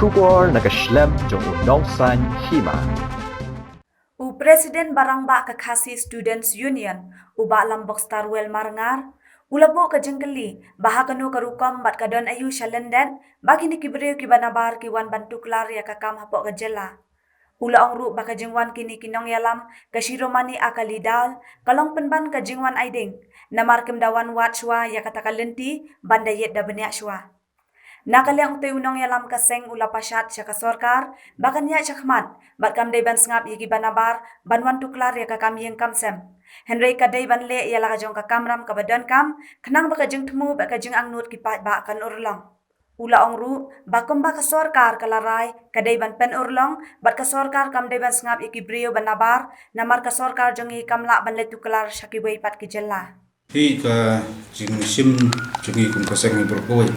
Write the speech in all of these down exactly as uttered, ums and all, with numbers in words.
Khubor na ka shlem jong u Nongsaiñ Hima. U President Barangbah ka Khasi Students Union, u Bah Lambok Starwell Marngar, u la buh ka jingkylli ba ha kano ka rukom bad ka don aïu sha lyndet ba kine ki briew kiba nabar ki wan ban tuklar ïa ka kam hapoh ka jylla. U la ong ruh ba ka jingwan kine ki nongïalam ka Shiromani Akali Dal ka long pynban ka jingwan aiding, namar kim da wan wad shuwa ïa kata ka lynti ban da ïit da bniah shuwa. Na ka liang utei u nongïalam ka seng u la pashat sha ka sorkar ba kan ïaid shakhmat bad kam dei ban sngap ïa kiba nabar ban wan tuklar ïa ka kam ïing kam sem. Hynrei ka dei ban leh ïa la ka jong ka kamram kaba donkam khnang ba ka jingthmu bad ka jingangnud ki paidbah kan urlong. U la ong ruh ba kumba ka sorkar ka la rai ka dei ban pynurlong bad ka sorkar kam dei ban sngap ïa ki briew ba nabar, namar ka sorkar jong ngi kam lah ban leit tuklar sha kiwei pat ki jylla. Hi ka jingshim jong ngi kum ka seng hi baroh kawei,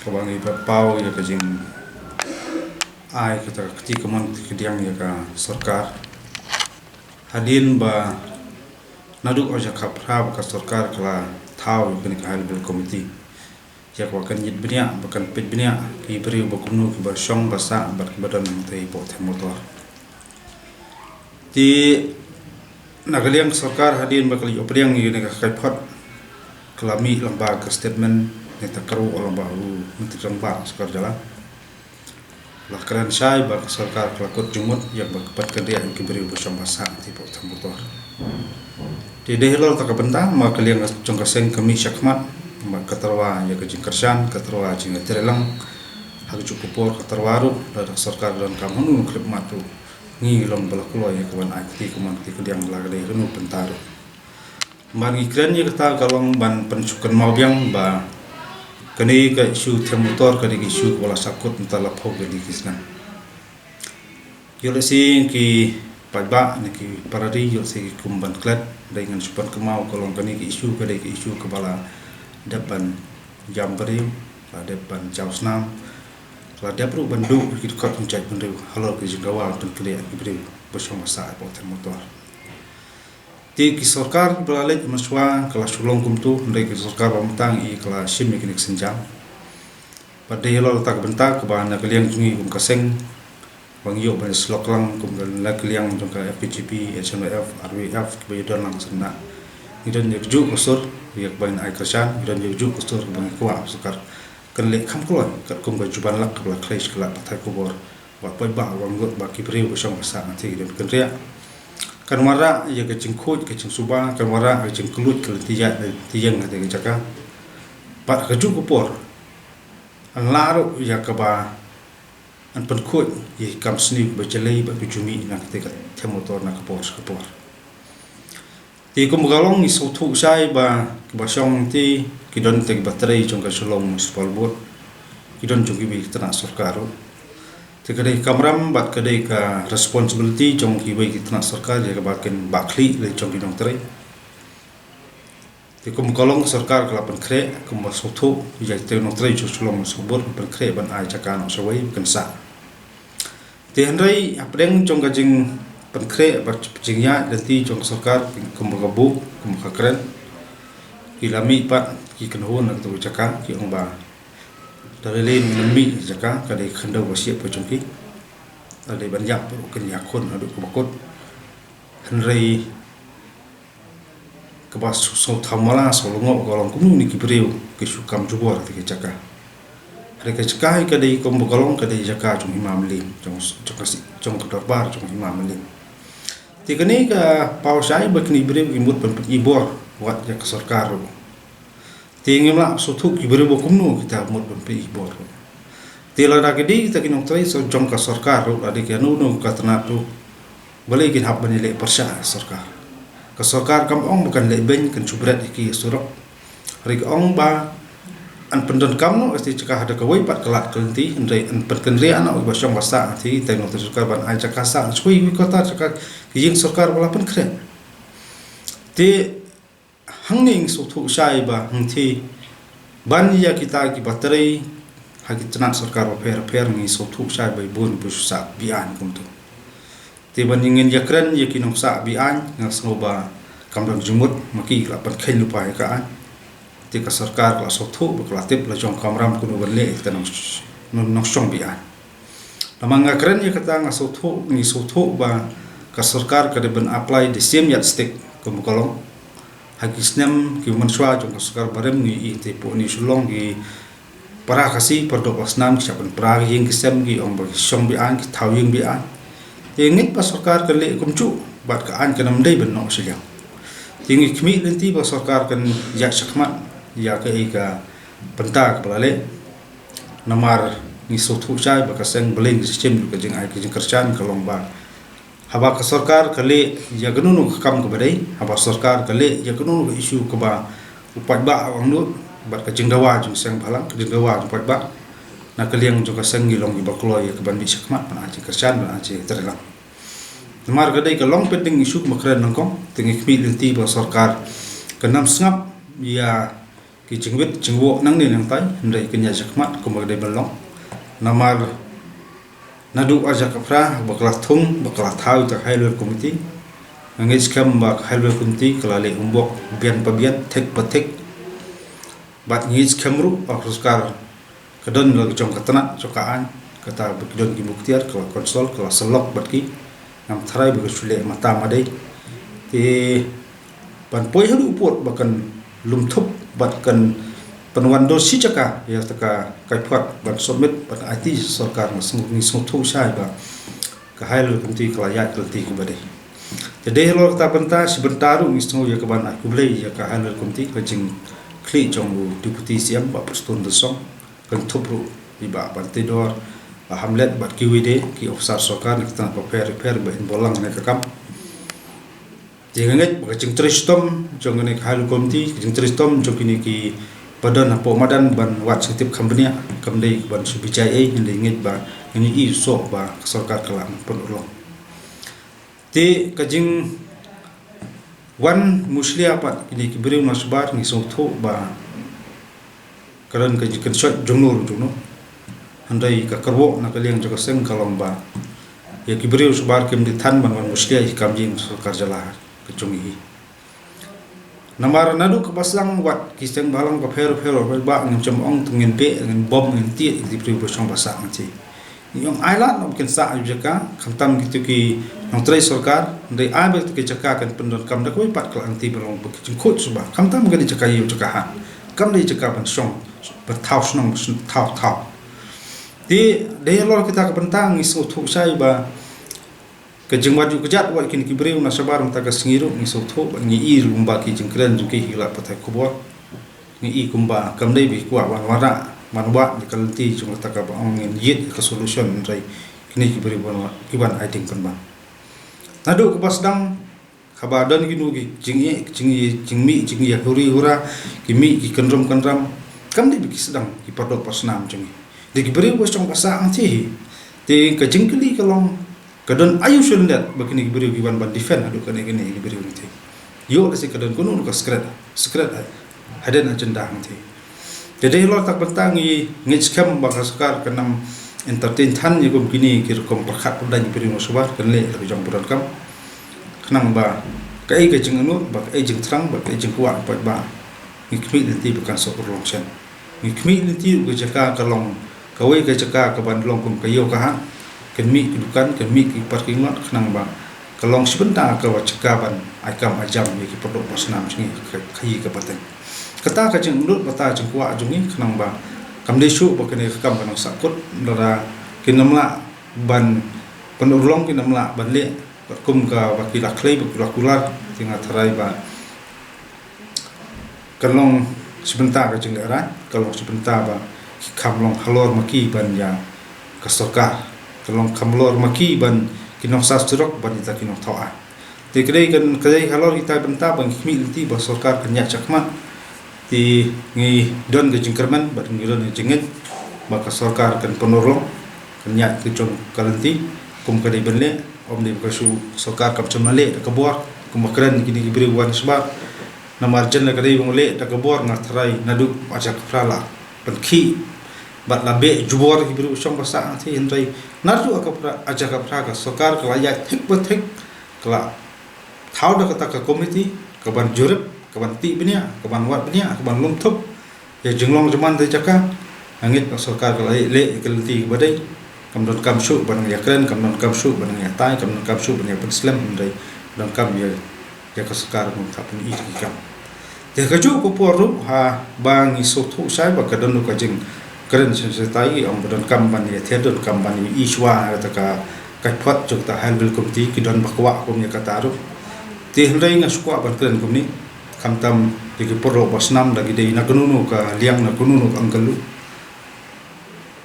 kaba ngi ba paw ïa ka jing ai kata ka kti kamon kti kadiang ïa ka sorkar. Hadien ba naduh ha ka jaka phra ba ka sorkar ka la thaw ïa kane ka high level committee ïa kaba kan ïit bniah, ba kan peit bniah ki briew ba kumno kiba shong ba sah bad kiba don hangtei hapoh Them Motor. Te na ka liang sorkar hadien ba ka la ïoh pdiang ïa kane ka kaiphod, ka la mih lyngba ka statement ne ta ka ruh lyngba u Myntri Rangbah sorkar jylla. La kren shai ba ka sorkar ka la kut jingmut ïa ba ka pat ka dei ki briew ba shong ba sah hangtei hapoh Them Motor. Te dei halor ta ka bynta ma ka liang jong ka seng ka mih shakhmat, ma ka tyrwa ïa ka jingkyrshan, ka tyrwa jingïatreilang ha ka juh ka por, ka tyrwa ruh lada ka sorkar donkam hangno khyllipmat ruh ngi long ba la kloi ïa ka ban ai kti kamon kti kadiang la ka dei hangno pynta ruh. Ban ngi kren ïa kata ka long ban pynsngewkynmaw biang ba kane ka issue Them Motor ka dei ka issue kaba la sahkut mynta la phew ki snem. Ïoh lehse ki paidbah ne ki para ri ïoh lehse ki kum ban klet, hynrei ngan shu pynkynmaw ka long kane ka issue ka dei ka issue kaba la dep ban jam briew, la dep ban jaw snam, la dep ruh ban duh ki dkhot pynjait bynriew halor ki jingdawa pynkhreh ki briew ba shong ba sah hapoh Them Motor. Te ki sorkar ba la leit mynshuwa ka la shu long kumto, hynrei ki sorkar ba mynta ngi i ka la shim ïa kine ki sienjam. Bad dei halor kata ka bynta kaba na ka liang jong ngi kum ka seng ba ngi ïoh ban ïasyllok lang kum ka na ka liang jong ka F K J P, H N Y F, R W F kiba ïadon lang sha na. Ngi don ïa kajuh ka sur ïa kaba ngin ai kyrshan, ngi don ïa kajuh ka sur kaba ngi kwah sorkar kan leh kham kloi katkum ka juban lak kaba la khlei sha ka lad pathai khubor. Ba paidbah, ba ngut, ba ki briew ba shong ba sah hangtei ki don kynriah. Kan wanrah ïa ka jingkhuid ka jingsuba, kan wanrah ka jingkylluid ka lynti ïaid lynti ïeng hangtei ka jaka. Bad ha kajuh ka por ngan lah ruh ïa kaba ngan pynkhuid ïa ki kam sniew ba jyllei bad ba ju mih na katei ka Them Motor na ka por sha ka por. Te kum ka long ngi sngewthuh shai ba kiba shong te ki don te kiba trei jong ka Shillong Municipal Board, ki don jong kiwei ki tnat sorkar ruh. Te ka dei ka kamram bad ka dei ka responsibility jong kiwei ki tnat sorkar ïa kaba kin bah khlieh lei jong ki nongtrei. Te kum ka long ka sorkar ka la pynkhreh, kumba sngewthuh ïa ki nongtrei jong Shillong Municipal Board, pynkhreh ban ai jaka noh shawei ba kin sah. Te hynrei hapdeng jong ka jingpynkhreh bad jingïaid lynti jong ka sorkar, kumba ka buh, kumba ka kren, ki la mih pat ki kynhun na katu ka jaka, ki ong ba da lei lei ngin mih jaka, ka dei khyndew ka shyiap ka jong ki. Da dei ban ïap ruh kin ïakhun haduh kaba kut. Hynrei kaba shu sngewthuh mala sngewlyngngoh ka long kumno kine ki briew ki shu kam jubor ha katei ka jaka. Hynrei ka jaka hi ka dei kumba ka long ka dei jaka jong Hima Mylliem, jong, jong ka si, jong ka dorbar jong Hima Mylliem. Te kane ka paw shai ba kine ki briew ki mut ban pyni bor wat ïa ka sorkar ruh. Te ngim lah sngewthuh ki briew ba kumno kita mut ban pyni bor. Te lada ki dei kita ki nongtrei jong ka sorkar ruh, lada ki ïano ïano ka tnat ruh, balei kin hap ban ïaleh pyrshah ïa ka sorkar. Ka sorkar kam ong ba kan leh beiñ, kan shu bret ïa ki surok. Hynrei ka ong ba yn pyndonkam noh ïa ki jaka ha da kawei pat ka lad ka lynti, hynrei yn pynkynriah noh ïa kiba shong ba sah, te kita ki nongtrei sorkar ban ai jaka sah sha kiwei ki kota jaka ki ïing sorkar ba la pynkhreh. Te hangne ngi sngewthuh shai ba hangtei ban ïa kita kiba trei ha ki tnat sorkar bapher bapher ngi sngewthuh shai ba bun ba shu sah be-aiñ kumto. Te ban ïa ngin ïa kren ïa ki nongsah be-aiñ nga sngew ba kam don jingmut, ma ki la pynkheiñ lypa ïa ka aiñ. Te ka sorkar ka la sngewthuh ba ka la tip la jong ka kamram kumno ban leh ïa kita nong nongshong beaiñ. Namar nga kren ïa kata nga sngewthuh, ngi sngewthuh ba ka sorkar ka dei ban apply the same yardstick kum ka long ha ki snem ki mynshuwa jong ka sorkar barim. Ngi i te pok ni shu long ki para Khasi, para doh para snam, ki shah pynpra ki ïing ki sem, ki ong ba ki shong beaiñ, ki thaw ïing beaiñ. Te ngeit ba sorkar kan leh kumjuh bad ka aiñ kan ym dei ban noh shiliang. Te ngi khmih lynti ba sorkar kan ïaid shakhmat ïa kaei ka bynta kaba la leh. Namar ngi sngewthuh shai ba ka seng Blei ngi shim ka jingai ka jingkyrshan ka long ba haba ka sorkar ka leh ïa kano kano ka kam kaba dei, haba sorkar ka leh ïa kano kano ka issue kaba u paidbah u angnud, bad ka jingdawa jong seng bhalang, ka jingdawa jong paidbah, na ka liang jong ka seng ngi long kiba kloi ïa kaban mih shakhmat ban ai jingkyrshan, ban ai jingtreilang. Namar ka dei ka long pending issue, ma kren nyngkong, te ngi khmih lynti ba sorkar kan ym sngap ïa ki jingwit jingwoh nangne nangtai, hynrei kan ïaid shakhmat kumba ka dei ban long. Namar naduh ar hajar khatphra ba ka la thung, ba ka la thaw ïa ka High Level Committee, nga ngeit skhem ba ka High Level Committee ka la leh homework bian pa bian, thik pa thik. Bad nga ngeit skhem ruh ba ka sorkar ka don la ka jong ka tnat jong ka aiñ, kata ba ki don ki muktiar, ka la consult, ka la sylloh bad ki. Ngam tharai ba ka shu leh mynta ma dei. Te ban poi haduh pud ba kan lum thup bad kan pynwan dor shi jaka ïa kata ka kaiphod ban submit ban aiti sorkar, nga sngew, ngi sngewthuh shai ba ka High Level Committee ka la ïaid ka lynti kaba dei. Te dei halor kata bynta, shi bynta ruh ngi sngew ïa kaban ai khublei ïa ka High Level Committee, ka jingkhlieh jong u Deputy C M Bah Prestone Tynsong, kynthup ruh i Bah Bantador, Bah Hamlet bad kiwei de ki officer sorkar na ki tnat bapher bapher ba kin bol lang ïa kane ka kam. Te nga ngeit ba ka jingtrei shitom jong kane ka High Level Committee, ka jingtrei shitom jong kine kiba don hapoh madan ban wad jingtip kham bniah, kam dei ban shu bijai ei, hynrei nga ngeit ba ngin ïohi soh ba ka sorkar ka la pynurlong. Te ka jingwan mushlia pat kine ki briew na shabar, ngi sngewthuh ba ka don ka jingkynshoit jongno jongno. Hynrei ka kyrwoh na ka liang jong ka seng ka long ba ïa ki briew shabar kim dei than ban wan mushlia ïa ki kam ïing sorkar jylla ka jong ngi hi. Namar naduh kaba sdang wat ki seng bhalang bapher bapher, ba ngim shym ong te ngin beh, ngin bom, ngin tied ïa ki briew ba shong ba sah nangta. Ngi ong ai lad noh ba kin sah ïa u jaka, khamtam kito ki nongtrei sorkar, hynrei ai ba kito ki jaka kan pyndonkam da kawei pat ka la, nangta ba long ba ki jingkhuid suba, khamtam ka dei jaka ïew jaka hat, kam dei jaka ban shong, ban thaw shnong, ban thaw thaw. Te dei halor kita ka bynta ngi sngewthuh shai ba ka jingwad ïuh kjat wat kine ki briew na shabar mynta ka sngi ruh ngi sngewthuh bad ngi i ruh kumba ki jingkren jong ki, ki lad pathai khubor. Ngi i kumba kam dei ba ki kwah ban wanrah ban wad ïa ka lynti jong kata kaba ong ngin ïit ïa ka solution, hynrei kine ki briew ban wad, ki ban ai tieng pynban. Naduh kaba sdang, haba don kino ki jingeh, jingeh, jingmih, jingeh huri hura, ki mih ki kynrum kynram, kam dei ba ki sdang ki pardoh parsnam jong ngi. Dei ki briew ba shong ba sah nangta hi. Te ka jingkylli ka long, ka don aïu shuh lyndet ba kine ki briew ki wan ban defend haduh kane kine ki briew nangta. Ïoh lehse ka don kano ka secret, secret, hidden agenda nangta. Te dei halor kata ka bynta ngi ngeit skhem ba ka sorkar kan ym entertain than ïa kum kine ki rukom pyrkhat pyrdain ki briew na shabar, kan leh la ka jong ba donkam. Khnang ba kaei ka jingangnud, ba kaei jingthrang, ba kaei jingkwah, ba ngi khmih lynti ba kan sa urlong shen. Ngi khmih lynti ruh ka jaka ka long kawei ka jaka kaban long kum ka ïew ka hat, kan mih ki dukan, kan mih ki parking lot, khnang ba ka long shi bynta kawei ka jaka ban ai kam ai jam ïa ki pardoh parsnam jong ngi ha ka, ha ka ïing ka pateng. Kata ka jingangnud bad ka jingkwah jong ngi, khnang ba kam dei shuh ba kane ka kam kan ym sahkut, lada kin ym lah ban pynurlong, kin ym lah ban leh kum kaba ki la khlei, ba ki la kular, te nga tharai ba kan long shi bynta ka jinglehrain, kan long shi bynta ba ki kham long halor ma ki ban ïa ka sorkar, kan long kham halor ma ki ban ki nongsah surok ban ïa kita ki nongthaw aiñ. Te ka dei kan, ka dei halor kita ki bynta ba ngi khmih lynti ba sorkar kan ïaid shakhmat. Te ngi don ka jingkyrmen bad ngi don ka jingngeit ba ka sorkar kan pynurlong, kan ïaid ka jong ka lynti kum ka dei ban leh. Ym dei ba ka shu sorkar kam shym la leh da ka bor, kumba kren kine ki briew wan shabar. Namar jan la ka dei ban leh da ka bor, nga tharai naduh ar hajar khatphra la pynkhih bad la beh jubor ki briew shong ba sah nangta, hynrei naduh ar hajar khatphra ka sorkar ka la ïaid thik ba thik, ka la thaw da kata ka komiti kaban jurip, kaban tih bniah, kaban wad bniah, kaban lum thup ïa jinglong jingman da jaka. Nga ngeit ba sorkar ka la leh ïa ka lynti kaba dei. Kam donkam shuh ban ïakren, kam donkam shuh ban ïatai, kam donkam shuh ban ïapynslem, hynrei donkam ïa, ïa ka sorkar ban pyni ïa ki kam. Te kajuh ka por ruh haba ngi sngewthuh shai ba ka don ka jingkren shisha, ong ba donkam ban ïathied, donkam ban ïohi shuwa ïa kata ka, ka jingpot jong kata High Level Committee, ki don ba kwah kum ïa kata ruh. Te hynrei nga shu kwah ban kren kumne, khamtam ïa ki paralok ba snam, da ki dei na kano kano ka liang, na kano kano ka angel ruh.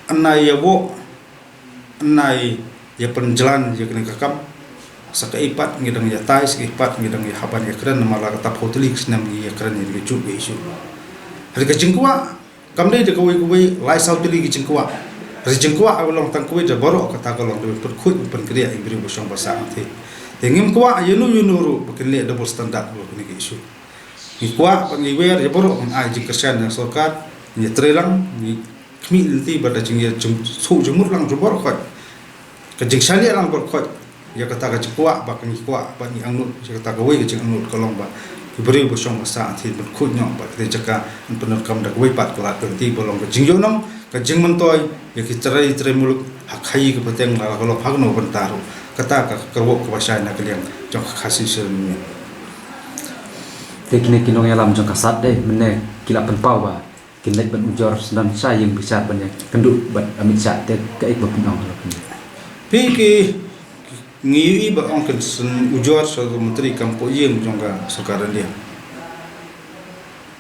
Ynda ïa wok, ynda ïa pynjlan ïa kane ka kam, sa kaei pat ngi dang ïatai, sa kaei pat ngi dang ïa hap ban ïakren, namar la kata phew tylli ki snem ngi ïakren ïa kajuh ka issue. Hynrei ka jingkwah kam dei da kawei kawei, lai saw tylli ki jingkwah. Hynrei jingkwah ba long tang kawei da baroh kata ka long da pynkhuid, pynkynriah ïa ki briew ba shong ba sah hangtei. Te ngim kwah ïano ïano ruh ba kin leh double standard ba kane ka issue. Ngi kwah ba ngi wer ïa baroh, ngi ai jingkyrshan ïa sorkar, ngi trei lang, ngi khmih lynti ba da jingïa jingsuh jingmut lang jong baroh khoit, ka jingshaniah lang baroh khoit ïa kata ka jingkwah ba ka ngi kwah ba ngi angnud, ïa kata kawei ka jingangnud ka long ba ki briew ba shong ba sah hangtei ban khuid noh, ba kata jaka yn pyndonkam da kawei pat ka lad ka lynti ba long ka jingïohnong, ka jingmyntoi ïa ki trai trai muluk ha khaii ka pateng, la ka long ha kano ka bynta ruh. Kata ka kyrwoh kaba shai na ka liang jong ka Khasi Sirmi. Te kine ki nongïalam jong ka SAT de mynne ki la pynpaw ba kin leit ban ujor syndon sha ïing bishar ban ïakynduh bad Amit Shah, te kaei ba phin ong ha kane? Phi, ki, ngi ïohi ba ong kin shu ujor sha u Myntri Kam Pohïing jong ka Sorkar India.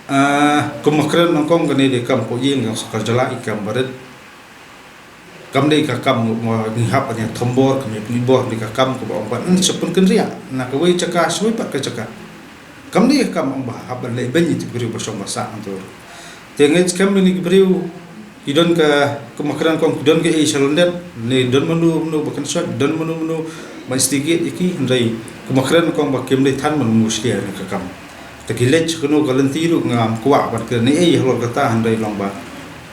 Ah, kum nga kren nyngkong, kane dei kam pohïing jong sorkar jylla, i kam barit. Kam dei ka kam ba ngi hap ban ïathombor, kam ïa pynibor, dei ka kam kaba ong ban sa pynkynriah na kawei jaka sha kawei pat ka jaka. Kam dei ka kam ong ba hap ban leh beiñ ïa ki briew ba shong ba sah hangto. Te nga ngeit skhem ba kine ki briew ki don ka, kum nga kren nyngkong, ki don kaei sha lyndet, ne don mano mano ba kynshoh, don mano mano ba instigate ïa ki, hynrei kum nga kren nyngkong ba kim dei than ban mushlia ïa ka kam. Te ki leit sha kano ka lynti ruh ngam kwah ban kren ei ei halor kata, hynrei long ba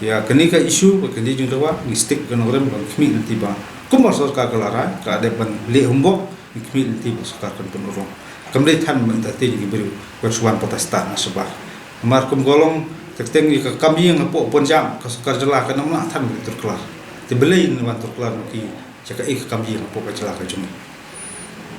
ïa kane ka issue ba kane ka jingdawa ngi stick ka nongrim ban khmih lynti ba kumba sorkar ka la rai, ka dep ban leh homework, ngi khmih lynti ba sorkar kan pynurlong. Kam dei than ban entertain ïa ki briew ban shu wan protest na shabar. Namar kum ka long, teng teng ïa ka kam ïing hapoh Punjab, ka sorkar jylla kan ym lah than ban turklar. Te balei ngin wan turklar ma ki, ïa kaei ka kam ïing hapoh ka jylla ka jong ngi?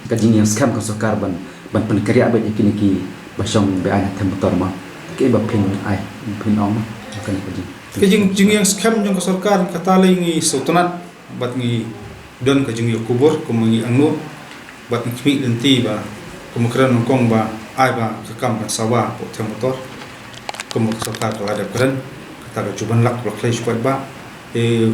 Ka jingïeng skhem ka sorkar ban, ban pynkynriah beit ïa kine ki ba shong be-aiñ ha them motor ma. Kaei ba phin ai, phin ong ma, ïa kane ka jing. Ka jing, jingïeng skhem jong ka sorkar, kata lei ngi sngewtynnat bad ngi don ka jingïakubur, kumba ngi angnud bad ngi khmih lynti ba, kum nga kren nyngkong ba ai ba ka kam kan sawa hapoh them motor. Kumba ka sorkar ka la dep kren, kata ka juban lak ba la khlei shu paidbah. Te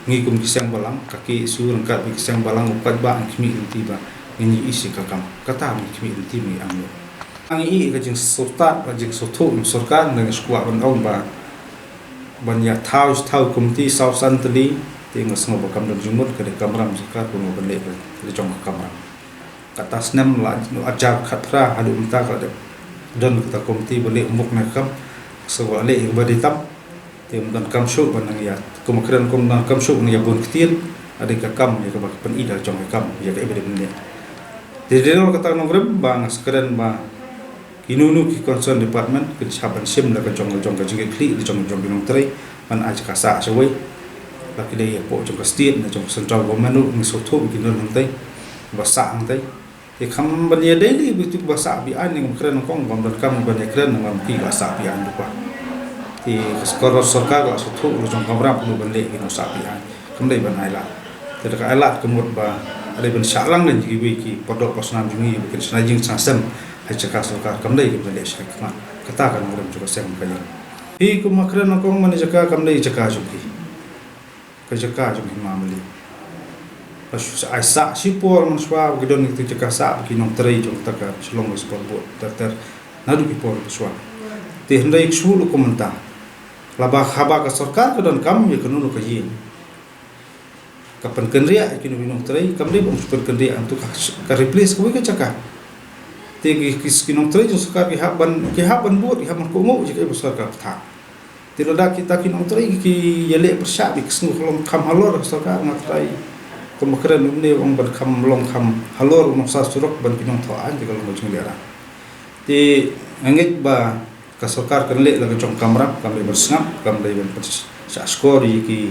ngi kum ki seng balang, ka KSU ryngkat bad ki seng balang u paidbah ngi khmih lynti ba ngin ïohi sha ka kam. Kata ngi khmih lynti, ngi angnud. Ngi ïohi ka jingsngewthuh, ka jingsngewthuh jong sorkar, ngi shu kwah ban ong ba ban ïa thaw, thaw komiti saw san tylli, te nga sngew ba kam don jingmut, ka dei kamram sorkar kumno ban leh ka jong ka kamram. Kata snem la hajar khatphra haduh mynta ka la dep don kata komiti ba leh homework na ka kam. Sngew ba leh ïa kaba dei tam. Te ym donkam shuh ban nang ïa, kum nga kren, ym donkam shuh ban nang ïa bun ktien. Ka dei ka kam ïa kaba pyni da jong ka kam ïa kaei ba dei ban leh. Te dei ruh kata ka nongrim ba nga sa kren ba kino kino ki concern department kin sa hap ban shim la ka jong, la jong ka jingkitkhlieh, la jong, la jong ki nongtrei, ban ai jaka sah shawei. La ki dei hapoh jong ka state, la jong ka central government ruh ngi sngewthuh ba kin don hangtei, ba sah hangtei. Te kham ban ïadei lei bad kito kiba sah be-aiñ, nga kren nyngkong, ngam donkam ban ïakren namar ki ba sah be-aiñ ruh ba. Te ka sorkar, sorkar ka la sngewthuh la jong ka kamram kumno ban leh ki nongsah be-aiñ. Kam dei ban ailad. Te da ka ailad ka mut ba dei ban shah lang ïa kiwei ki paralok parsnam jong ngi ba kin shna jingsngewsih ha jaka sorkar, kam dei ban leh sha khmat. Kata ka nongrim jong ka seng ka ïing. Phi, kum nga kren nyngkong, mane jaka kam dei jaka jong ki. Ka jaka jong hima mali. Ka shu ai sah shipor mynshuwa ba ki don kito ki jaka sah ba ki nongtrei jong kata ka Shillong Municipal Board ter ter naduh ki por mynshuwa. Te hynrei ka shu lut kum mynta. Laba haba ka sorkar ka donkam ïa kano kano ka ïing, ka pynkynriah ïa kino ki nongtrei, kam dei ban pynkynriah hangto, ka, ka replace kawei ka jaka. Te ki, ki, ki nongtrei jong sorkar ki hap ban, ki hap ban bud, ki hap ban kohnguh ïa kaei ba sorkar ka pynthah. Te lada kita ki nongtrei ki ïaleh pyrshah bad ki sngew ka long kham halor sorkar, nga trai, kumba kren mynne, ong ban kham long kham halor u nongshah surok ban ki nongthoh aiñ, te ka long ka jingleh rah. Te nga ngeit ba ka sorkar kan leh la ka jong ka kamram, kam dei ban sngap, kam dei ban pyrsh-, Shah shkor ïa ki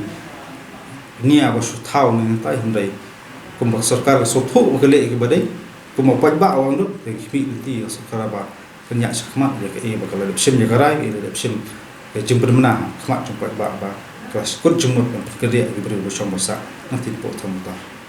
nia ba shu thaw ne tai hynrei kumba sorkar ka shu thuh ba ka leh ki ba dei kumba paidbah wan lut, te ki mih lynti ïa sorkar ba kan ïa shakhmat ïa ka e ba ka la dep shim ïa ka rai, ka e la dep shim ka jingpynmana khmat jong paidbah ba ka la kut jingmut ban pynkyndit ïa ki briew ba shong ba sah na tin po thong ta.